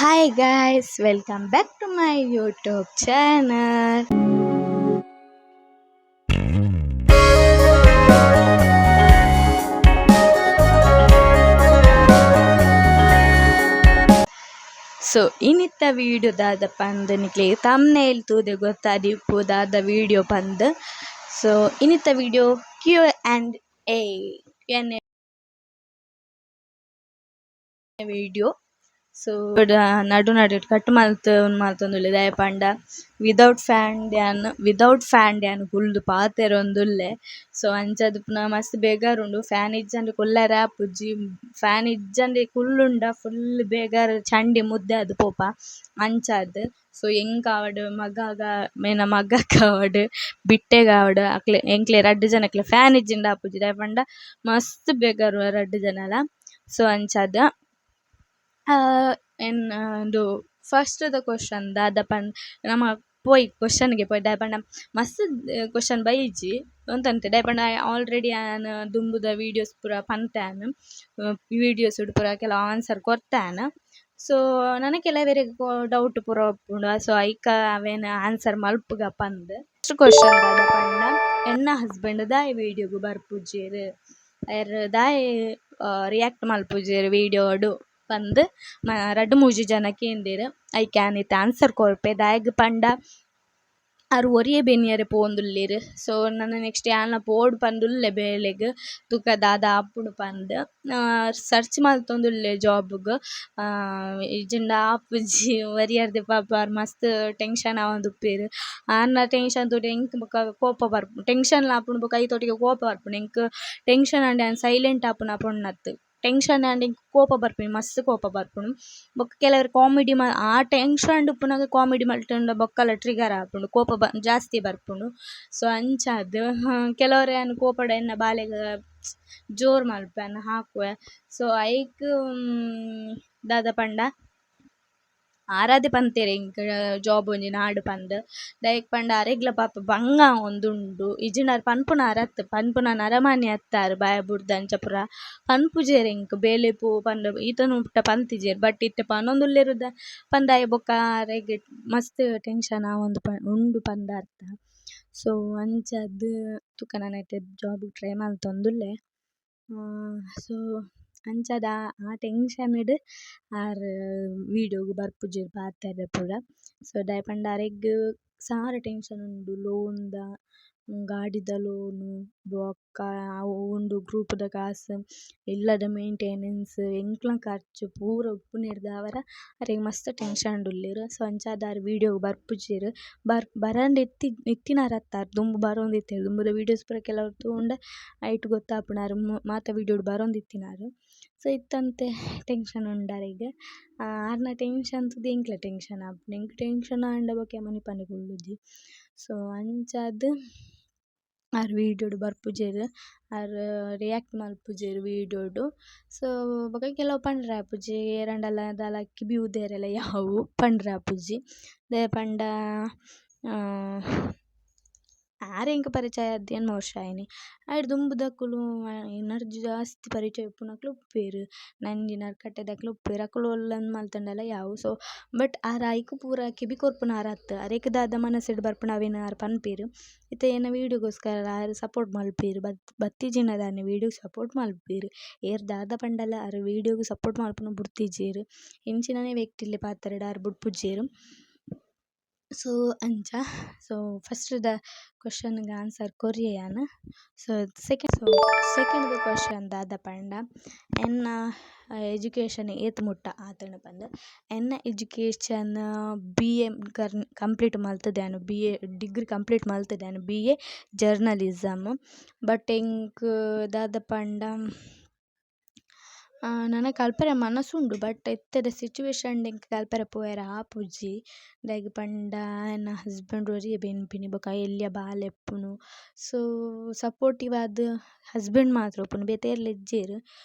Hi guys, welcome back to my YouTube channel. So ಇನಿತ್ತ video ದಾದ ಪಂದ್ ನಿಕ್ಲೆಗ್ thumbnail ತೂದೆ ಗೊತ್ತಾದಿಪ್ಪು ದಾದ ವೀಡಿಯೋ ಪಂದ್. ಸೊ ಇನಿತ್ತ video Q and A Q and A video. So ನಡು ನಡುಟ್ ಕಟ್ ಮಲ್ತ್ ಮಲ್ತೊಂದುಲ್ಲೆ ದಾಯೆ ಪಂಡ ವಿದೌಟ್ ಫ್ಯಾನ್ ಯಾನ್ ವಿದೌಟ್ ಫ್ಯಾನ್ ಯಾನ್ ಕುಲ್ದು ಪಾತೆರೊಂದುಲ್ಲೆ. ಸೊ ಅಂಚಾದ್ ಪುನ ಮಸ್ತ್ ಬೇಗಾರ್ ಉಂಡು. ಫ್ಯಾನ್ ಇಜ್ಜಂದೆ ಕುಲ್ಲರೆ ಆಪುಜಿ. ಫ್ಯಾನ್ ಇಜ್ಜಂದೆ ಕುಲ್ಲುಂಡ ಫುಲ್ ಬೇಗಾರ್, ಚಂಡಿ ಮುದ್ದೆ ಆದ್ ಪೋಪ ಅಂಚಾದ್. ಸೊ ಎಂಕ್ ಆವಡ್, ಮಗಗ ಎನ್ನ ಮಗಕ್ ಆವಡ್, ಬಿಟ್ಟೆಗ್ ಆವಡ್, ಅಕ್ಲೆ ಎಂಕ್ಲೆ ರಡ್ಡ್ ಜನಕ್ಲ ಫ್ಯಾನ್ ಇಜ್ಜಿಂಡ ಆಪುಜಿ. ದಾಯೆ ಪಂಡ ಮಸ್ತ್ ಬೇಗಾರ್ ರಡ್ಡ್ ಜನಲ. ಸೊ ಅಂಚಾದ್ ಎನ್ನ ಉಂದು ಫಸ್ಟ್ ದ ಕ್ವೆಶ್ಚನ್ ದಾದ ಪಂಡ, ನಮ ಪೋಯಿ ಕ್ವೆಶ್ಚನ್ ಗೆ ಪೋಯಿ. ದಾಯೆ ಪಂಡ ಮಸ್ತ್ ಕ್ವೆಶ್ಚನ್ ಬೈಜಿ ಒಂತೆ. ದಾಯೆ ಪಂಡ ಆಲ್ರೆಡಿ ಯಾನ್ ದುಂಬುದ ವೀಡಿಯೋಸ್ ಪೂರ ಪಂತೆ ಯಾನ್, ವೀಡಿಯೋಸ್ ಪೂರ ಕೆಲವು ಆನ್ಸರ್ ಕೊರ್ತೆ ಯಾನ್. ಸೊ ನನ ಕೆಲವೆರೆಗ್ ಡೌಟ್ ಪೂರ ಉಪ್ಪುಂಡು. ಸೊ ಐಕ ಅವೆನ್ ಆನ್ಸರ್ ಮಲ್ಪುಗ ಪಂದ್. ಫಸ್ಟ್ ಕ್ವೆಶ್ಚನ್ ದಾದ ಪಂಡ, ಎನ್ನ ಹಸ್ಬೆಂಡ್ ದಾಯೆ ವೀಡಿಯೋಗ್ ಬರ್ಪುಜೆರ್, ಏರ್ ದಾಯೆ ರಿಯಾಕ್ಟ್ ಮಲ್ಪುಜೆರ್ ವೀಡಿಯೋಡ್ ಪಂದ್ ರಡ್ಡ್ ಮೂಜಿ ಜನ ಕೇಂದೆರ್. ಐಕ್ ಯಾನ್ ಇತ್ತೆ ಆನ್ಸರ್ ಕೊರ್ಪೆ. ದಾಯೆಗ್ ಪಂಡ ಆರ್ ಒರಿಯೆ ಬೆನಿಯರೆ ಪೋವೊಂದುಲ್ಲೆರ್. ಸೊ ನನ ನೆಕ್ಸ್ಟ್ ಯಾನ್ಲ ಪೋವೊಡು ಪಂದ್ ಉಲ್ಲೆ ಬೇಲೆಗ್. ತೂಕ ದಾದ ಆಪುಂಡು ಪಂದ್. ಸರ್ಚ್ ಮಲ್ತೊಂದುಲ್ಲೆ ಜಾಬ್ ಗ್. ಇಜ್ಜಿಂಡ ಆಪುಜಿ. ಒರಿಯರ್ದೆ ಪಾಪ ಆರ್ ಮಸ್ತ್ ಟೆನ್ಷನ್ ಆವೊಂದುಪ್ಪೆರ್. ಆರ್ನ ಟೆನ್ಷನ್ ತೂದು ಎಂಕ್ ಬೊಕ ಕೋಪ ಬರ್ಪುಂಡು. ಟೆನ್ಷನ್ ಲ ಆಪುಂಡು, ಬೊಕ ಐತೊಟ್ಟಿಗೆ ಕೋಪ ಬರ್ಪುಂಡು. ಎಂಕ್ ಟೆನ್ಷನ್ ಆಂಡ ಯಾನ್ ಸೈಲೆಂಟ್ ಆಪುನ ಪೊಣ್ಣತ್ತ್. ಟೆನ್ಷನ್ ಆಂಡ ಎಂಕ್ ಕೋಪ ಬರ್ಪುನಿ, ಮಸ್ತ್ ಕೋಪ ಬರ್ಪುಂಡು. ಬೊಕ ಕೆಲವೆರ್ ಕಾಮಿಡಿ ಆ ಟೆನ್ಷನ್ ಉಪ್ಪುನಗ ಕಾಮಿಡಿ ಮಲ್ತುಂಡ ಬೊಕ್ಕಲ ಟ್ರಿಗರ್ ಆಪುಂಡು, ಕೋಪ ಜಾಸ್ತಿ ಬರ್ಪುಂಡು. ಸೊ ಅಂಚಾದ್ ಕೆಲವೆರ್ ಯಾನ್ ಕೋಪಡ್ ಎನ್ನ ಬಾಲೆಗ್ ಜೋರು ಮಲ್ಪುವೆ, ಯಾನ್ ಹಾಕುವೆ. ಸೊ ಐಕ್ ದಾದ ಪಂಡ ಆರಾದೆ ಪಂತೆರ್ ಎಂಕ್ ಜಾಬ್ ಒಂಜಿ ನಾಡ್ ಪಂದ್. ದಾಯೆಗ್ ಪಂಡ ಅರೆಗ್ಲ ಪಾಪ ಬಂಗ ಆವೊಂದುಂಡು. ಇಜ್ಜಿಂಡ ಆರ್ ಪನ್ಪುನಾರ್ ಅತ್ತ್, ಪನ್ಪುನ ನರಮಾನಿ ಅತ್ತ್ ಆರ್. ಬಾಯಿ ಬುಡ್ದು ಅಂಚ ಪೂರ ಪನ್ಪುಜೆರ್. ಎಂಕ್ ಬೇಲೆ ಪೋ ಪಂದ್ ಈತ ಮುಟ್ಟ ಪಂತಿಜೆರ್. ಬಟ್ ಇತ್ತೆ ಪನೊಂದುಲ್ಲೆರ್ ಪಂದ್ ಆಯೆ ಬೊಕ್ಕ ಅರೆಗ್ ಮಸ್ತ್ ಟೆನ್ಷನ್ ಆವೊಂದು ಉಂಡು ಪಂದ್ ಅರ್ಥ. ಸೊ ಅಂಚಾದ್ ತುಕ ನನ ಇತ್ತೆ ಜಾಬ್ ಟ್ರೈ ಮಲ್ತೊಂದುಲ್ಲೆ. ಸೊ ಅಂಚಾದ್ ಆ ಟೆನ್ಷನ್ ಡ್ ಆರ್ ವೀಡಿಯೋಗ್ ಬರ್ಪುಜೆರ್ ಪಾತೆರೆ ಪೂರ. ಸೊ ದಾಯೆ ಪಂಡ ಅರೆಗ್ ಸಾರ ಟೆನ್ಷನ್ ಉಂಡು. ಲೋನ್ ದ, ಗಾಡಿದ ಲೋನ್, ಬೊಕ್ಕ ಅವು ಉಂಡು ಗ್ರೂಪ್ ದ ಕಾಸ್, ಇಲ್ಲದ ಮೇಂಟೆನೆನ್ಸ್, ಎಂಕ್ಲ ಖರ್ಚು ಪೂರ ಉಪ್ಪುನೆರ್ದಾವರ ಅರೆಗ್ ಮಸ್ತ್ ಟೆನ್ಷನ್ ಉಲ್ಲೆರ್. ಸೊ ಅಂಚಾದ್ ಆರ್ ವೀಡಿಯೋಗ್ ಬರ್ಪುಜೆರ್. ಬರಂದೆ ಇತ್ತಿನಾರ್ ಅತ್ತ್, ಆರ್ ದುಂಬು ಬರೊಂದಿತ್ತೆರ್. ದುಂಬುದ ವೀಡಿಯೋಸ್ ಪೂರ ಕೆಲವು ತೂಂಡ ಐಟ್ ಗೊತ್ತಾಪುಂಡು ಆರ್ ಮಾತ ವೀಡಿಯೋಡ್ ಬರೊಂದಿತ್ತಿನಾರ್. ಸೊ ಇತ್ತಂತೆ ಟೆನ್ಷನ್ ಉಂಡು ಅರೆಗ್. ಆರ್ನ ಟೆನ್ಷನ್ ತೂದು ಎಂಕ್ಲ ಟೆನ್ಷನ್ ಆಪುಂಡು. ಎಂಕ್ ಟೆನ್ಷನ್ ಆಂಡ ಬೊಕ್ಕ ಮನಿಪಂದೆ ಕುಲ್ಲುಜಿ. ಸೊ ಅಂಚಾದ್ ಆರ್ ವೀಡಿಯೋಡ್ ಬರ್ಪುಜೆರ್, ಆರ್ ರಿಯಾಕ್ಟ್ ಮಲ್ಪುಜೆರ್ ವೀಡಿಯೋಡ್. ಸೊ ಬೊಕ ಕೆಲವು ಪಂಡ್ರೆ ಆಪುಜಿ, ಏರಾಂಡಲ ದಾಲ ಕಿಬಿ ಊದೆರೆಲ ಯಾವು, ಪಂಡ್ರೆ ಆಪುಜಿ. ದಾಯೆ ಪಂಡ ಆರ್ ಎಂಕ್ ಪರಿಚಯ ಆದ್ ಎನ್ಮ ವರ್ಷ ಆಯಿನಿ. ಐಡ್ ದುಂಬುದಕುಲು ಎನಡ್ದ್ ಜಾಸ್ತಿ ಪರಿಚಯ ಉಪ್ಪುನಕುಲು ಉಪ್ಪೆರ್, ನಂಜಿ ನರ್ಕಟ್ಟೆದಕುಲು ಉಪ್ಪೆರ್. ಅಕುಲು ಒಲ್ಲ ಮಲ್ತುಂಡಲ ಯಾವು. ಸೊ ಬಟ್ ಆರ್ ಐಕ್ ಪೂರ ಕೆಬಿ ಕೊರ್ಪುನಾರ್ ಅತ್ತ್. ಅರೆಗ್ ದಾದ ಮನಸ್ಸುಡ್ ಬರ್ಪುಂಡು ಅವೆನ್ ಆರ್ ಪನ್ಪೆರ್. ಇತ್ತೆ ಎನ್ನ ವೀಡಿಯೋಗೋಸ್ಕರ ಆರ್ ಸಪೋರ್ಟ್ ಮಲ್ಪೆರ್. ಬತ್ತಿಜಿಂಡ ದಾನೆ ವೀಡಿಯೋಗ್ ಸಪೋರ್ಟ್ ಮಲ್ಪೆರ್. ಏರ್ ದಾದ ಪಂಡಲ ಆರ್ ವೀಡಿಯೋಗ್ ಸಪೋರ್ಟ್ ಮಲ್ಪುನ ಬುಡ್ತಿಜೆರ್. ಇಂಚಿನನೇ ವ್ಯಕ್ತಿಲೆ ಪಾತೆರಡ್ ಆರ್ ಬುಡ್ಪುಜೆರ್. ಸೊ ಅಂಚ. ಸೊ ಫಸ್ಟ್ ದ ಕ್ವೆಶ್ಚನ್ ಗ್ ಆನ್ಸರ್ ಕೊರಿಯೆ ಯಾನ್. ಸೊ ಸೆಕೆಂಡ್ ದ ಕ್ವೆಶ್ಚನ್ ದಾದ ಪಂಡ, ಎನ್ನ ಎಜುಕೇಶನ್ ಏತ್ ಮುಟ್ಟ ಆತ್ಂಡ್ ಪಂದ್. ಎನ್ನ ಎಜುಕೇಶನ್ ಬಿ.ಎ ಕಂಪ್ಲೀಟ್ ಮಲ್ತುದೆ ಯಾನ್. ಬಿ.ಎ ಡಿಗ್ರಿ ಕಂಪ್ಲೀಟ್ ಮಲ್ತುದೆ ಯಾನ್, ಬಿ.ಎ ಜರ್ನಲಿಸಮ್. ಬಟ್ ಎಂಕ್ ದಾದ ಪಂಡ ನನ ಕಲ್ಪರೆ ಮನಸುಂಡು, ಬಟ್ ಇತ್ತೆದ ಸಿಚುವೇಶನ್ ಎಂಕ್ ಕಲ್ಪರೆ ಪೋಯೆರೆ ಆಪುಜಿ. ದಾಯೆಗ್ ಪಂಡ ಎನ್ನ ಹಸ್ಬೆಂಡ್ ಒರಿಯೆ ಬೆನ್ಪಿನಿ, ಬೊಕ ಎಲ್ಯ ಬಾಲೆ ಇಪ್ಪುನು. ಸೊ ಸಪೋರ್ಟಿವ್ ಆದ್ ಹಸ್ಬೆಂಡ್ ಮಾತ್ರ ಉಪ್ಪುನು, ಬೇತೆ ಏರ್ಲ ಇಜ್ಜೆರ್.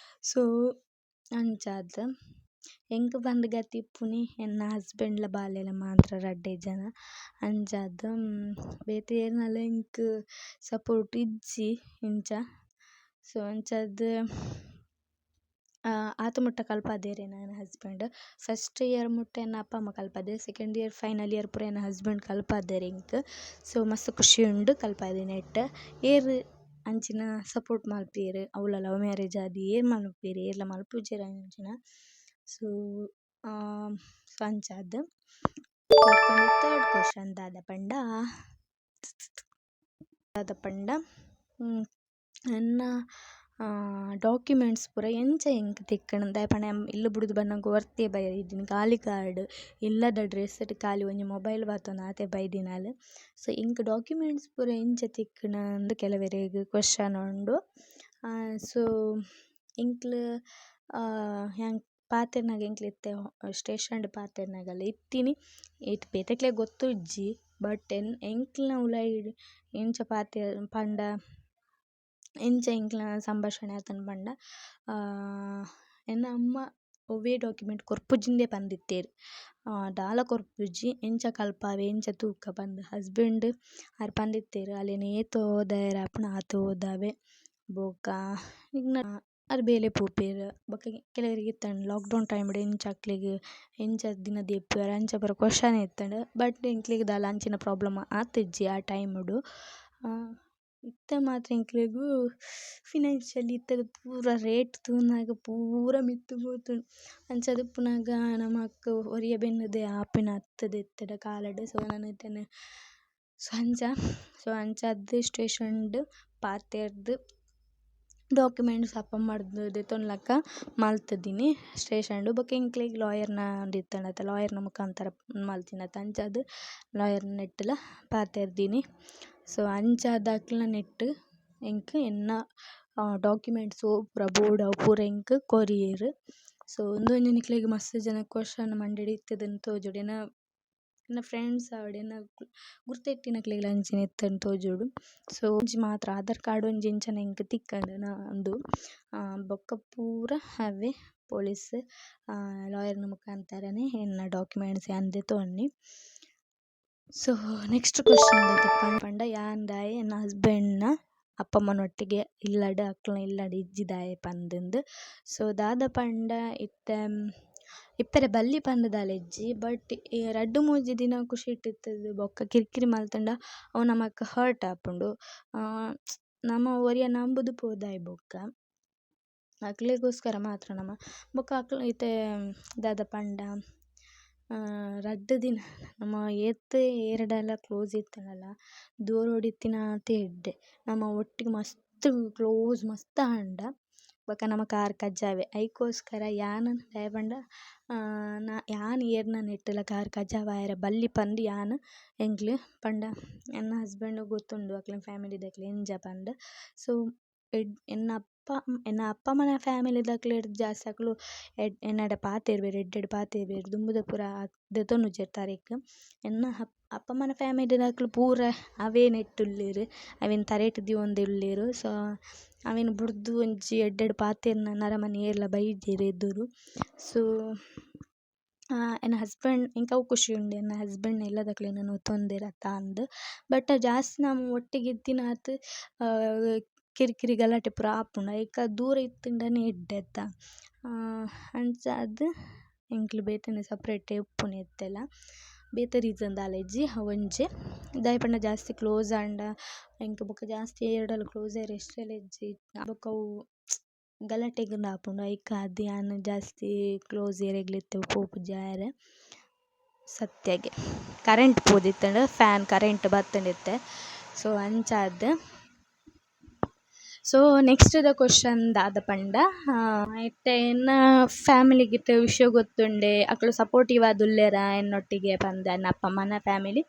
ಸೊ ಅಂಚಾದ್ ಎಂಕ್ ಪಂದ್ ಗತಿ ಇಪ್ಪುನಿ ಎನ್ನ ಹಸ್ಬೆಂಡ್ಲ ಬಾಲೆಲ ಮಾತ್ರ, ರಡ್ಡೆ ಜನ. ಅಂಚಾದ್ ಬೇತೆ ಏರ್ನಲ ಎಂಕ್ ಸಪೋರ್ಟ್ ಇಜ್ಜಿ ಇಂಚ. ಸೊ ಅಂಚಾದ್ ಆತ್ ಮುಟ್ಟ ಕಲ್ಪಾದೆರ್ ಎನ್ನ ಹಸ್ಬೆಂಡ್. ಫಸ್ಟ್ ಇಯರ್ ಮುಟ್ಟ ಎನ್ನ ಅಪ್ಪ ಅಮ್ಮ ಕಲ್ಪಾದೆರ್. ಸೆಕೆಂಡ್ ಇಯರ್ ಫೈನಲ್ ಇಯರ್ ಪೂರ ಎನ್ನ ಹಸ್ಬೆಂಡ್ ಕಲ್ಪಾದೆರ್ ಎಂಕ್. ಸೊ ಮಸ್ತ್ ಖುಷಿ ಉಂಡು ಕಲ್ಪಾದಿನೆಟ್. ಏರ್ ಅಂಚಿನ ಸಪೋರ್ಟ್ ಮಲ್ಪುವೆರ್ ಅವ್ಲ ಲವ್ ಮ್ಯಾರೇಜ್ ಆದ್ ಏರ್ ಮಲ್ಪುವೆರ್ ಏರ್ಲ ಮಲ್ಪುಜೆರ್ ಅಂಚಿನ. ಸೊ ಸೊ ಅಂಚಾದ್. ತರ್ಡ್ ಕ್ವಶನ್ ದಾದ ಪಂಡ ದಾದ ಪಂಡ ಎನ್ನ ಡಾಕ್ಯುಮೆಂಟ್ಸ್ ಪೂರ ಎಂಚ ಎಂಕ್ ತಿಕ್ಕ್ಂಡ್ ದಾಯೆ ಪಂಡ ಇಲ್ಲ್ ಬುಡ್ದು ಬನ್ನಗ ಒರ್ತಿಯೇ ಬೈದಿನಿ ಖಾಲಿ ಕಾರ್ಡ್ ಇಲ್ಲದ ಡ್ರೆಸ್ಡ್ ಖಾಲಿ ಒಂಜಿ ಮೊಬೈಲ್ ಪತೊಂದು ಆತೆ ಬೈದಿನಾಲ್. ಸೊ ಎಂಕ್ ಡಾಕ್ಯುಮೆಂಟ್ಸ್ ಪೂರ ಎಂಚ ತಿಕ್ಕ್ಂಡ್ ಅಂದ್ ಕೆಲವೆರೆಗ್ ಕ್ವಶನ್ ಉಂಡು. ಸೊ ಎಂಕ್ಲು ಯಾನ್ ಪಾತೆರ್ನಗ ಎಂಕ್ಲು ಇತ್ತೆ ಸ್ಟೇಷನ್ಡ್ ಪಾತೆರ್ನಗಲ ಇತ್ತಿನಿ ಏತ್ ಬೇತೆಕ್ಲೆಗ್ ಗೊತ್ತುಜ್ಜಿ ಬಟ್ ಎಂಕ್ಲ್ನ ಉಲಾಯಿಡ್ ಎಂಚ ಪಾತೆರ್ ಪಂಡ ಎಂಚ ಎಂಕ್ಲ್ನ ಸಂಭಾಷಣೆ ಆತ್ಂಡ್ ಪಂಡ ಎನ್ನ ಅಮ್ಮ ಒವ್ವೇ ಡಾಕ್ಯುಮೆಂಟ್ ಕೊರ್ಪುಜಿಂದೇ ಪಂದಿತ್ತೆರ್. ದಾಲ ಕೊರ್ಪುಜಿ ಎಂಚ ಕಲ್ಪಾವೆ ಎಂಚ ತೂಕ ಪಂದ್. ಹಸ್ಬೆಂಡ್ ಆರ್ ಪಂದಿತ್ತೆರ್ ಅಲೆನ್ ಏತ್ ಓದಾಯೆರೆ ಆಪುಂಡು ಆತ್ ಓದಾವೆ ಬೊಕ ಆರ್ ಬೇಲೆ ಪೋಪೆರ್. ಬೊಕ ಕೆಲವೆರೆಗ್ ಇತ್ತ್ಂಡ್ ಲಾಕ್ಡೌನ್ ಟೈಮ್ಡ್ ಎಂಚ ಅಕ್ಲೆಗ್ ಎಂಚ ದಿನ ದೀಪೆರ್ ಅಂಚ ಪೂರ ಕ್ವಶನ್ ಇತ್ತ್ಂಡ್. ಬಟ್ ಎಂಕ್ಲೆಗ್ ದಾಲ ಅಂಚಿನ ಪ್ರಾಬ್ಲಮ್ ಆತಿಜ್ಜಿ ಆ ಟೈಮುಡು. ಇತ್ತೆ ಮಾತ್ರ ಎಂಕ್ಲೆಗ್ ಫಿನಾನ್ಷಿಯಲಿ ಇತ್ತೆದ ಪೂರ ರೇಟ್ ತೂನಗ ಪೂರ ಮಿತ್ತ್ ಪೋತುಂಡು. ಅಂಚಾದ್ ಉಪ್ಪುನಗ ನಮಕ್ ಒರಿಯೆ ಬೆಂದುದೇ ಆಪಿನ ಅತ್ತ್ ಇತ್ತೆದ ಕಾಲಡ್. ಸೊ ನನ ಇತ್ತೆ ಸೊ ಅಂಚ ಸೊ ಅಂಚಾದ್ ಸ್ಟೇಷನ್ಡ್ ಪಾತೆರ್ದ್ ಡಾಕ್ಯುಮೆಂಟ್ಸ್ ಅಪ್ಪಮ್ಮಡ್ದ್ ದೆತೊನ್ಲಕ ಮಲ್ತ್ದಿನಿ ಸ್ಟೇಷನ್ಡ್. ಬೊಕ ಎಂಕ್ಲೆಗ್ ಲಾಯರ್ನ ಇತ್ತ್ಂಡತ ಲಾಯರ್ನ ಮುಖಾಂತರ ಮಲ್ತಿನತ ಅಂಚಾದ್ ಲಾಯರ್ನ ನೆಟ್ಟುಲ ಪಾತೆರ್ದಿನಿ. ಸೊ ಅಂಚಾದ್ ಅಕ್ಲ್ನ ನೆಟ್ಟ್ ಎಂಕ್ ಎನ್ನ ಡಾಕ್ಯುಮೆಂಟ್ಸ್ ಒವು ಪೂರ ಬೋಡು ಅವು ಪೂರ ಎಂಕ್ ಕೊರಿಯೆರ್. ಸೊ ಉಂದೊಂಜಿ ನಿಕ್ಲೆಗ್ ಮಸ್ತ್ ಜನ ಕ್ವಶನ್ ಮಂಡೆಡ್ ಇತ್ತುದುಂದು ತೋಜೊಡು. ಎನ್ನ ಎನ್ನ ಫ್ರೆಂಡ್ಸ್ ಆವಡ್ ಎನ್ನ ಗುರ್ತ ಇತ್ತಿನಕ್ಲೆಗ್ಲ ಅಂಚನೆ ಇತ್ತ್ಂದ್ ತೋಜೊಡು. ಸೊ ಒಂಜಿ ಮಾತ್ರ ಆಧಾರ್ ಕಾರ್ಡ್ ಒಂಜಿ ಇಂಚನೆ ಎಂಕ್ ತಿಕ್ಕ್ಂಡ್ ಉಂದು ಬೊಕ್ಕ ಪೂರ ಅವೇ ಪೊಲೀಸ್ ಲಾಯರ್ನ ಮುಖಾಂತರನೆ ಎನ್ನ ಡಾಕ್ಯುಮೆಂಟ್ಸ್ ಯಾನ್ ದೆತೊನ್ನಿ. ಸೊ ನೆಕ್ಸ್ಟ್ ಕ್ವಶನ್ ದಾದ ಪಂಡ ಯಾನ್ ದಾಯೆ ಎನ್ನ ಹಸ್ಬೆಂಡ್ನ ಅಪ್ಪಮ್ಮನೊಟ್ಟಿಗೆ ಇಲ್ಲಡ್ ಅಕ್ಲ್ನ ಇಲ್ಲಡ್ ಇಜ್ಜಿ ದಾಯೆ ಪಂದುಂದು. ಸೊ ದಾದ ಪಂಡ ಇತ್ತೆ ಇಪ್ಪೆರೆ ಬಲ್ಲಿ ಪಂದ್ ದಾಲ ಇಜ್ಜಿ ಬಟ್ ರಡ್ಡ್ ಮೂಜಿ ದಿನ ಖುಷಿಟ್ ಇತ್ತುದು ಬೊಕ್ಕ ಕಿರಿಕಿರಿ ಮಲ್ತ್ಂಡ ಅವು ನಮಕ್ ಹರ್ಟ್ ಆಪುಂಡು. ನಮ ಒರಿಯನ್ ನಂಬುದು ಪೋದಾಯಿ ಬೊಕ್ಕ ಅಕ್ಲೆಗೋಸ್ಕರ ಮಾತ್ರ ನಮ ಬೊಕ್ಕ ಅಕ್ಲ್ ಇತ್ತೆ ದಾದ ಪಂಡ ರಡ್ಡ್ ದಿನ ನಮ ಏತ್ ಏರ್ಡಲ ಕ್ಲೋಸ್ ಇತ್ತ್ಂಡಲ ದೂರೊಡು ಇತ್ತಿನಾತೆ ಎಡ್ಡೆ. ನಮ ಒಟ್ಟಿಗೆ ಮಸ್ತ್ ಕ್ಲೋಸ್ ಮಸ್ತ್ ಆಂಡ ಬೊಕ್ಕ ನಮಕ್ ಆರ್ ಕಜ್ಜಾವೆ. ಐಕೋಸ್ಕರ ಯಾನ್ ದಾಯೆ ಪಂಡ ಯಾನ್ ಏರ್ನ ನೆಟ್ಟುಲ ಕಾರ್ ಕಜಾವಾಯೆರೆ ಬಲ್ಲಿ ಪಂದ್ ಯಾನ್ ಎಂಕ್ಲು ಪಂಡ ಎನ್ನ ಹಸ್ಬೆಂಡ್ ಗೊತ್ತುಂಡು ಅಕ್ಲೆನ ಫ್ಯಾಮಿಲಿದಕ್ಲು ಎಂಚ ಪಂದ್. ಸೊ ಎನ್ನ ಅಪ್ಪ ಎನ್ನ ಅಪ್ಪ ಅಮ್ಮನ ಫ್ಯಾಮಿಲಿದಕ್ಲೆಡ್ದ್ ಜಾಸ್ತಿ ಅಕುಲು ಎನ್ನಡ ಪಾತೆರುವೆರ್ ಎಡ್ಡೆಡ್ ಪಾತೆರುವೆರ್ ದುಂಬುದ ಪೂರ ದೆತೊನುಜೆರ್ ತರೆಕ್. ಎನ್ನ ಅಪ್ಪಮ್ಮನ ಫ್ಯಾಮಿಲಿದಕ್ಲು ಪೂರ ಅವೇ ನೆಟ್ಟುಲ್ಲೆರ್ ಅವೆನ್ ತರೆಟ್ ದೀವೊಂದುಲ್ಲೆರ್. ಸೊ ಅವೆನ್ ಬುಡ್ದು ಒಂಜಿ ಎಡ್ಡೆಡ್ ಪಾತೆರ್ನ ನರಮನಿ ಏರ್ಲ ಬೈಜೆರ್ ಎದುರು. ಸೊ ಎನ್ನ ಹಸ್ಬೆಂಡ್ ಎಂಕ್ ಅವು ಖುಷಿ ಉಂಡು ಎನ್ನ ಹಸ್ಬೆಂಡ್ ಇಲ್ಲದಕ್ಲು ಎನನ್ ಒತ್ತೊಂದೆರತ್ತ ಅಂದ್. ಬಟ್ ಜಾಸ್ತಿ ನಮ ಒಟ್ಟಿಗೆ ಇತ್ತಿನಾತ್ ಕಿರಿಕಿರಿ ಗಲಾಟೆ ಪೂರ ಆಪುಂಡು ಐಕಾದ್ ದೂರ ಇತ್ತ್ಂಡನೇ ಎಡ್ಡೆ ಅತ್ತ. ಅಂಚಾದ್ ಎಂಕ್ಲು ಬೇತೆನೆ ಸಪ್ರೇಟೇ ಉಪ್ಪುನು ಇತ್ತೆಲ. ಬೇತೆ ರೀಸನ್ ದಾಲ ಇಜ್ಜಿ ಅವೊಂಜೆ ದಾಯೆ ಪಂಡ ಜಾಸ್ತಿ ಕ್ಲೋಸ್ ಆಂಡ ಎಂಕ್ ಬೊಕ ಜಾಸ್ತಿ ಏರ್ಡಲ ಕ್ಲೋಸ್ ಆಯೆರೆ ಇಷ್ಟಲ ಇಜ್ಜಿ. ಬೊಕ ಅವು ಗಲಾಟೆಗ್ ಆಪುಂಡು ಐಕಾದ್ ಯಾನ್ ಜಾಸ್ತಿ ಕ್ಲೋಸ್ ಏರೆಗ್ಲ ಇತ್ತೆ ಪೋಪುಜಿ ಆಯೆರೆ. ಸತ್ಯಗೆ ಕರೆಂಟ್ ಪೋದಿತ್ತ್ಂಡ್ ಫ್ಯಾನ್ ಕರೆಂಟ್ ಬತ್ತ್ಂಡ್ ಇತ್ತೆ. ಸೊ ಅಂಚಾದ್. ಸೊ ನೆಕ್ಸ್ಟ್ ದ ಕ್ವಶನ್ ದಾದ ಪಂಡ ಇತ್ತೆ ಎನ್ನ ಫ್ಯಾಮಿಲಿಗ್ ಇತ್ತೆ ವಿಷಯ ಗೊತ್ತುಂಡೆ ಅಕುಲು ಸಪೋರ್ಟಿವ್ ಆದುಲ್ಲೆರಾ ಎನ್ನೊಟ್ಟಿಗೆ ಪಂದ್ ಎನ್ನ ಅಪ್ಪಮ್ಮನ ಫ್ಯಾಮಿಲಿ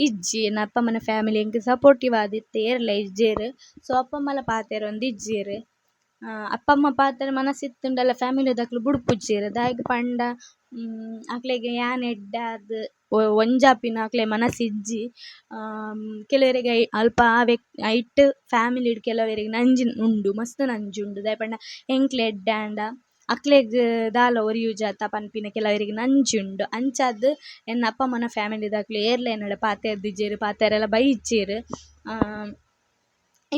ಇಜ್ಜಿ. ಎನ್ನ ಅಪ್ಪಮ್ಮನ ಫ್ಯಾಮಿಲಿ ಎಂಕ್ ಸಪೋರ್ಟಿವ್ ಆದಿತ್ತೆ ಏರ್ಲ ಇಜ್ಜೆರ್. ಸೊ ಅಪ್ಪಮ್ಮಲ ಪಾತೆರೊಂದಿಜ್ಜೆರ್. ಅಪ್ಪಮ್ಮ ಪಾತೆರ ಮನಸ್ಸಿತ್ತುಂಡಲ ಫ್ಯಾಮಿಲಿದಕ್ಲು ಬುಡ್ಪುಜೆರ್. ದಾಯೆಗ್ ಪಂಡ ಅಕ್ಲೆಗ್ ಯಾನ್ ಎಡ್ಡೆ ಆದ್ ಒಂಜಾಪಿನ ಅಕ್ಲೆ ಮನಸ್ಸಿಜ್ಜಿ. ಕೆಲವೆರೆಗ್ ಅಲ್ಪ ಆ ಐಟ್ ಫ್ಯಾಮಿಲಿಡ್ ಕೆಲವೆರೆಗ್ ನಂಜಿ ಉಂಡು ಮಸ್ತ್ ನಂಜಿ ಉಂಡು. ದಾಯೆ ಪಂಡ ಎಂಕ್ಲೆ ಎಡ್ಡೆ ಆಂಡ ಅಕ್ಲೆಗ್ ದಾಲ ಒರಿಯುಜತ ಪನ್ಪಿನ ಕೆಲವೆರೆಗ್ ನಂಜಿ ಉಂಡು. ಅಂಚಾದ್ ಎನ್ನ ಅಪ್ಪಮ್ಮನ ಫ್ಯಾಮಿಲಿದಕ್ಲು ಏರ್ಲ ಎನ್ನಡ ಪಾತೆರ್ದಿಜ್ಜೆರ್ ಪಾತೆರೆಲ ಬೈಜ್ಜೆರ್.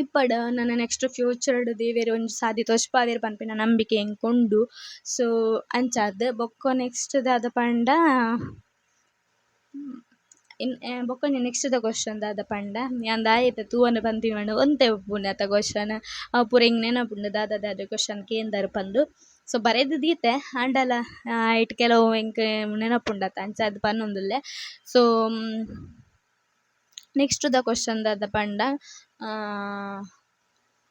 ಇಪ್ಪಡ್ ನನ ನೆಕ್ಸ್ಟ್ ಫ್ಯೂಚರ್ಡ್ ದೇವೆರ್ ಒಂಜಿ ಸಾದಿ ತೋಜ್ಪಾವೆರ್ ಪನ್ಪಿನ ನಂಬಿಕೆ ಎಂಕ್ ಉಂಡು. ಸೊ ಅಂಚಾದ್ ಬೊಕ್ಕ ನೆಕ್ಸ್ಟ್ ದಾದ ಪಂಡ, ಬೊಕ್ಕ ನೆಕ್ಸ್ಟ್ ದ ಕ್ವಶನ್ ದಾದ ಪಂಡ, ಯಾನ್ ದಾಯೆ ಇತ್ತೆ ತೂವೊಂದು ಪನ್ತೀನಿ ಪಂಡ ಒಂತೆ ಉಪ್ಪುಂಡು ಅತ ಕ್ವಶನ್, ಅವು ಪೂರ ಎಂಕ್ ನೆನಪುಂಡು ದಾದ ದಾದ ಕ್ವಶನ್ ಕೇಂದರ್ ಪಂದ್. ಸೊ ಬರೆದ್ ದೀತೆ, ಆಂಡಲ ಐಟ್ ಕೆಲವು ಎಂಕ್ ನೆನಪುಂಡತ, ಅಂಚಾದ್ ಪನೊಂದುಲ್ಲೆ. ಸೊ ನೆಕ್ಸ್ಟ್ ದ ಕ್ವಶನ್ ದಾದ ಪಂಡ,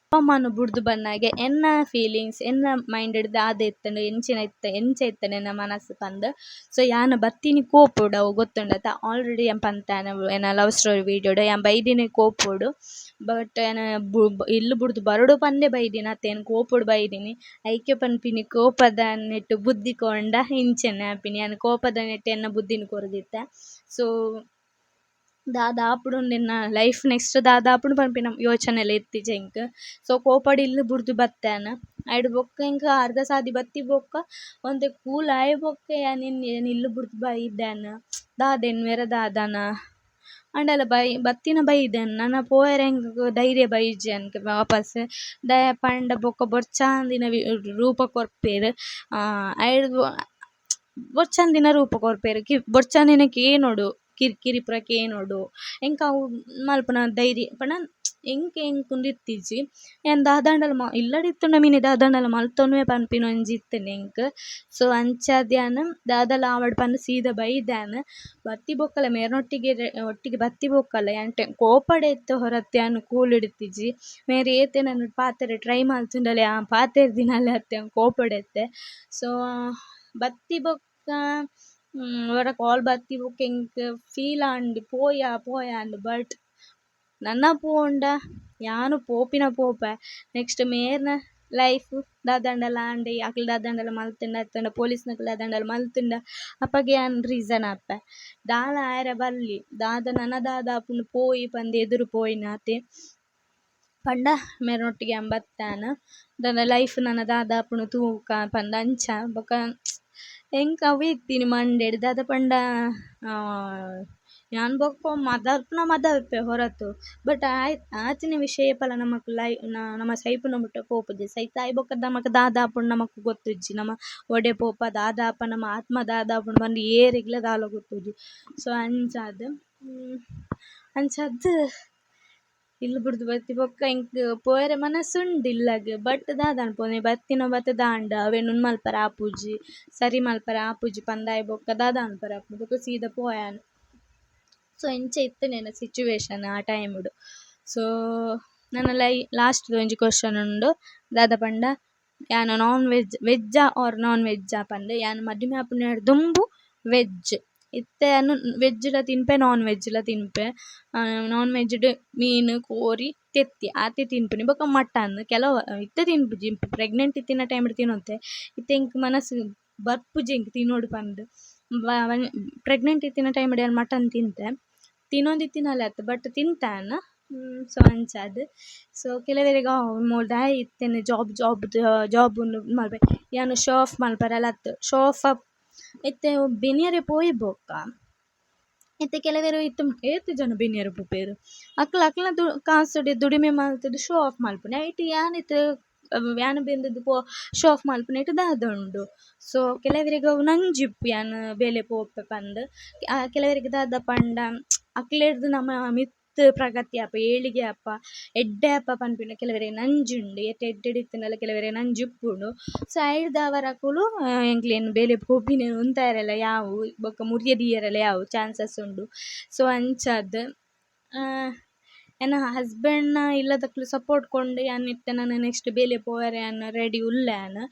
ಅಪ್ಪಮ್ಮನ್ ಬುಡ್ದು ಬನ್ನಗ ಎನ್ನ ಫೀಲಿಂಗ್ಸ್, ಎನ್ನ ಮೈಂಡ್ ದಾದ ಇತ್ತ್ಂಡ್, ಎಂಚಿನ ಇತ್ತೆ, ಎಂಚ ಇತ್ತ್ಂಡ್ ಎನ್ನ ಮನಸ್ಸು ಪಂದ್. ಸೊ ಯಾನ್ ಬತ್ತಿನಿ ಕೋಪೊಡು, ಅವು ಗೊತ್ತುಂಡತ. ಆಲ್ರೆಡಿ ಯಾನ್ ಪಂತಾನೆ ಎನ್ನ ಲವ್ ಸ್ಟೋರಿ ವೀಡಿಯೋಡ್, ಯಾನ್ ಬೈದಿನಿ ಕೋಪೊಡು. ಬಟ್ ಯಾನ್ ಇಲ್ಲ್ ಬುಡ್ದು ಬರೊಡು ಪಂದೇ ಬೈದಿನಿ ಅತ್ತೆ, ಯಾನ್ ಕೋಪೊಡು ಬೈದಿನಿ. ಐಕೆ ಪನ್ಪಿನಿ ಕೋಪದ ನೆಟ್ಟ್ ಬುದ್ಧಿ ಕೊರ್ಂಡ ಇಂಚನೆ ಆಪಿನಿ. ಯಾನ್ ಕೋಪದ ನೆಟ್ಟ್ ಎನ್ನ ಬುದ್ಧಿನ್ ಕೊರ್ದಿತ್ತೆ. ಸೊ ದಾದ ಆಪುಂಡು ಎನ್ನ ಲೈಫ್ ನೆಕ್ಸ್ಟ್ ದಾದ ಆಪುಂಡು ಪನ್ಪಿನ ಯೋಚನೆಲ ಇತ್ತಿಜಿ ಎಂಕ್. ಸೊ ಕೋಪಡ್ ಇಲ್ಲ್ ಬುಡ್ದು ಬತ್ತೆ ಯಾನ್. ಐಡ್ ಬೊಕ್ಕ ಎಂಕ್ ಅರ್ಧ ಸಾದಿ ಬತ್ತಿ ಬೊಕ್ಕ ಒಂತೆ ಕೂಲ್ ಆಯಿ ಬೊಕ್ಕ ಯಾನ್ ಇಲ್ಲ್ ಬುಡ್ದು ಬೈದೆ. ದಾದ ಎನ್ನುವೆರ ದಾದನ, ಆಂಡಲ ಬೈ ಬತ್ತಿನ ಬೈದೆ. ನನ ಪೋಯೆರೆ ಎಂಕ್ ಧೈರ್ಯ ಬೈಜಿ ಎಂಕ್ ವಾಪಸ್. ದಾಯೆ ಪಂಡ ಬೊಕ್ಕ ಬೊರ್ಚಾಂದಿನ ರೂಪ ಕೊರ್ಪೆರ್, ಐಡ್ದ್ ಬೊರ್ಚಂದಿನ ರೂಪ ಕೊರ್ಪೆರ್, ಬೊರ್ಚಂದಿನ ಕೇನೊಡು, ಕಿರಿಕಿರಿ ಪೂರ ಕೇನೊಡು. ಎಂಕ್ ಅವು ಮಲ್ಪುನ ಧೈರ್ಯ ಪಂಡ ಎಂಕ್ ಎಂಕ್ ಉಂದು ಇತ್ತಿಜಿ. ಯಾನ್ ದಾದಾಂಡಲ ಇಲ್ಲಡ್ ಇತ್ತುಂಡ ಮಿನಿ ದಾದಾಂಡಲ ಮಲ್ತೊನುವೆ ಪನ್ಪಿನ ಒಂಜಿ ಇತ್ತ್ಂಡ್ ಎಂಕ್. ಸೊ ಅಂಚಾದ್ ಯಾನ್ ದಾದಲ ಆವಡ್ ಪಂದ್ ಸೀದಾ ಬೈದೆ. ಯಾನ್ ಬತ್ತಿ ಬೊಕ್ಕಲ ಮೇರ್ನೊಟ್ಟಿಗೆ ಒಟ್ಟಿಗೆ ಬತ್ತಿ ಬೊಕ್ಕಲ ಯಾನ್ ಕೋಪಡೆ ಇತ್ತೆ ಹೊರತು ಯಾನ್ ಕೂಲುಡು ಇತ್ತಿಜಿ. ಮೇರ್ ಏತ್ ಎನನ್ ಪಾತೆರೆ ಟ್ರೈ ಮಲ್ತ್ಂಡಲ ಯಾನ್ ಪಾತೆರ್ದಿನಲೆ ಅತ್ತ್, ಯಾನ್ ಕೋಪಡೆ ಇತ್ತೆ. ಸೊ ಬತ್ತಿ ಬೊಕ್ಕ ಒರ ಕಾಲ್ ಬತ್ತಿ ಬೊಕ್ಕ ಎಂಕ್ ಫೀಲ್ ಆಂಡ್, ಪೋಯ ಪೋಯ ಅಂದ್. ಬಟ್ ನನ ಪೋಂಡ ಯಾನ್ ಪೋಪಿನ ಪೋಪೆ, ನೆಕ್ಸ್ಟ್ ಮೇರ್ನ ಲೈಫ್ ದಾದಾಂಡಲ ಆಂಡ್, ಅಕ್ಲ್ ದಾದಾಂಡಲ ಮಲ್ತ್ಂಡ, ಅತ್ತ್ಂಡ ಪೊಲೀಸ್ನಕುಲು ದಾದಾಂಡಲ ಮಲ್ತ್ಂಡ, ಅಪಗ ಯಾನ್ ರೀಸನ್ ಆಪೆ. ದಾಲ ಆಯೆರೆ ಬಲ್ಲಿ, ದಾದ ನನ ದಾದ ಆಪುಂಡು ಪೋಯಿ ಪಂದ್ ಎದುರು ಪೋಯಿನಾತೆ. ಪಂಡ ಮೇರ್ನೊಟ್ಟಿಗೆ ಯಾನ್ ಬತ್ತಾನ ದಾದ ಲೈಫ್ ನನ ದಾದ ಆಪುಂಡು ತೂಕ ಪಂದ್. ಅಂಚ ಬೊಕ ಎಂಕ್ ಅವ್ವೆ ಇತ್ತಿನಿ ಮಂಡೆಡ್. ದಾದ ಪಂಡ ಯಾನ್ ಬೊಕ್ಕ ಮದರ್ಪುನ ಮದರ್ಪೆ ಹೊರತು, ಬಟ್ ಆಯ್ ಆತಿನ ವಿಷಯ ಏಪಲ ನಮಕ್ ಲೈ ನಮ ಸೈಪುನ ಮುಟ್ಟ ಪೋಪುಜಿ. ಸೈತಾಯಿ ಬೊಕ್ಕ ನಮಕ್ ದಾದ ಆಪುಂಡು ನಮಕ್ ಗೊತ್ತುಜ್ಜಿ. ನಮ ಒಡೆ ಪೋಪ, ದಾದ ಆಪ, ನಮ್ಮ ಆತ್ಮ ದಾದ ಆಪುಂಡು ಪಂದ್ ಏರೆಗ್ಲ ದಾಲ ಗೊತ್ತುಜ್ಜಿ. ಸೊ ಅಂಚಾದ್ ಅಂಚಾದ್ ಇಲ್ಲ್ ಬುಡ್ದು ಬತ್ತಿ ಬೊಕ್ಕ ಎಂಕ್ ಪೋಯೆರೆ ಮನಸ್ಸುಂಡು ಇಲ್ಲಗ್. ಬಟ್ ದಾದ ಪೋನೆ ಬತ್ತಿನ ಬತ್ತುದಾಂಡ್, ಅವೆನ್ ಉಂದು ಮಲ್ಪರೆ ಆಪುಜಿ, ಸರಿ ಮಲ್ಪರೆ ಆಪುಜಿ ಪಂದಾಯಿ ಬೊಕ್ಕ ದಾದ ಮನ್ಪರೆ ಆಪುಂಡು? ಬೊಕ್ಕ ಸೀದಾ ಪೋಯೆ ಯಾನ್. ಸೊ ಇಂಚ ಇತ್ತ್ಂಡ್ ಎನ್ನ ಸಿಚುವೇಶನ್ ಆ ಟೈಮುಡು. ಸೊ ನನ ಲೈ ಲಾಸ್ಟ್ ಒಂಜಿ ಕ್ವಶನ್ ಉಂಡು, ದಾದ ಪಂಡ ಯಾನ್ ನಾನ್ ವೆಜ್ ವೆಜ್ಜಾ ಆರ್ ನಾನ್ ವೆಜ್ಜಾ ಪಂದ್. ಯಾನ್ ಮದಿಮೆ ಆಪುನೆರ್ದ್ ದುಂಬು ವೆಜ್ ಇತ್ತೆ. ಯಾನ್ ವೆಜ್ಲ ತಿನ್ಪೆ, ನಾನ್ ವೆಜ್ಲ ತಿನ್ಪೆ. ನಾನ್ ವೆಜ್ಡ್ ಮೀನ್, ಕೋರಿ, ತೆತ್ತಿ ಆತೆ ತಿನ್ಪುನಿ. ಬೊಕ್ಕ ಮಟನ್ ಕೆಲವು ಇತ್ತೆ ತಿನ್ಪುಜಿ, ಪ್ರೆಗ್ನೆಂಟ್ ಇತ್ತಿನ ಟೈಮ್ಡ್ ತಿನೊಂತೆ. ಇತ್ತೆ ಎಂಕ್ ಮನಸ್ಸು ಬರ್ಪುಜಿ ಎಂಕ್ ತಿನೊಡು ಪಂದ್. ಪ್ರೆಗ್ನೆಂಟ್ ಇತ್ತಿನ ಟೈಮ್ಡ್ ಯಾನ್ ಮಟನ್ ತಿಂತೆ, ತಿನೊಂದಿತ್ತಿನಲೆ ಅತ್ತ್, ಬಟ್ ತಿಂತೆ ಯಾನ್. ಸೊ ಅಂಚಾದ್ ಸೊ ಕೆಲವೆರೆಗ್ ಮೋಲು ದಾಯೆ ಇತ್ತೆನೆ ಜಾಬ್ ಜಾಬ್ ಜಾಬ್ ಉಂದು ಮಲ್ಪೆ, ಯಾನ್ ಶೋ ಆಫ್ ಮಲ್ಪರೆಲ ಅತ್ತ್. ಶೋ ಆಫ್ ಇತ್ತೆ ಬೆನಿಯರೆ ಪೋಯಿ ಬೊಕ್ಕ ಇತ್ತೆ ಕೆಲವೆರ್ ಇತ್ತೆ ಏತ್ ಜನ ಬೆನಿಯರೆ ಪೋಪೆರ್? ಅಕ್ಲ್ ಅಕ್ಲ್ನ ಕಾಸ್ಡ್ ದುಡಿಮೆ ಮಲ್ತ್ದ್ ಶೋ ಆಫ್ ಮಲ್ಪುನೆ. ಐಟ್ ಯಾನ್ ಇತ್ತೆ ಯಾನ್ ಬೆಂದುದು ಪೋ ಶೋ ಆಫ್ ಮಲ್ಪುನೈಟ್ ದಾದ ಉಂಡು? ಸೊ ಕೆಲವೆರೆಗ್ ಅವು ನಂಜಿ ಇಪ್ಪು ಯಾನ್ ಬೇಲೆ ಪೋಪೆ ಪಂದ್. ಕೆಲವೆರೆಗ್ ದಾದ ಪಂಡ ಅಕ್ಲೆರ್ದ್ ನಮ ಮಿತ್ತ್ ಪ್ರಗತಿ ಆಪ, ಏಳಿಗೆ ಆಪ, ಎಡ್ಡೆ ಆಪ ಪನ್ಪಿನ ಕೆಲವೆರೆಗ್ ನಂಜಿ ಉಂಡು. ಏತ್ ಎಡ್ಡೆಡ್ ಇತ್ತ್ಂಡಲ ಕೆಲವೆರೆಗ್ ನಂಜಿ ಉಪ್ಪುಂಡು. ಸೊ ಐಡ್ದಾವರ ಅಕುಲು ಎಂಕ್ಲೆನ್ ಬೇಲೆ ಪೋಪಿನೆನ್ ಉಂತಾಯೆರೆಲ ಯಾವು, ಬೊಕ್ಕ ಮುರಿಯ ದೀಯೆರೆಲ ಯಾವು ಚಾನ್ಸಸ್ ಉಂಡು. ಸೊ ಅಂಚಾದ್ ಎನ್ನ ಹಸ್ಬೆಂಡ್ನ ಇಲ್ಲದಕುಲು ಸಪೋರ್ಟ್ ಕೊಂಡು ಯಾನ್ ಇತ್ತೆ ನನ ನೆಕ್ಸ್ಟ್ ಬೇಲೆ ಪೋಯೆರೆ ಯಾನ್ ರೆಡಿ ಉಲ್ಲೆ ಯಾನ್.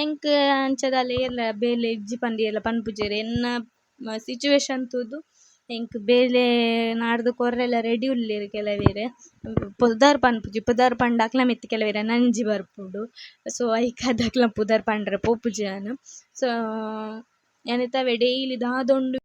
ಎಂಕ್ ಅಂಚ ದಾಲ ಏರ್ಲ ಬೇಲೆ ಇಜ್ಜಿ ಪಂದ್ ಏರ್ಲ ಪನ್ಪುಜೆರ್. ಎನ್ನ ಸಿಚುವೇಶನ್ ತೂದು ಎಂಕ್ ಬೇಲೆ ನಾಡ್ದ್ ಕೊರ್ರೆಲ ರೆಡಿ ಉಲ್ಲೆರ್ ಕೆಲವೆರ್. ಪುದರ್ ಪನ್ಪುಜಿ, ಪುದರ್ ಪಂಡ ಅಕ್ಲ್ನ ಮಿತ್ತ್ ಕೆಲವೆರೆಗ್ ನಂಜಿ ಬರ್ಪುಂಡು. ಸೊ ಐಕಾದ್ ಅಕ್ಲ್ನ ಪುದರ್ ಪಂಡ್ರೆ ಪೋಪುಜಿ ಯಾನ್. ಸೊ ಯಾನ್ ಇತ್ತೆ ಡೈಲಿ ದಾದ ಉಂಡು.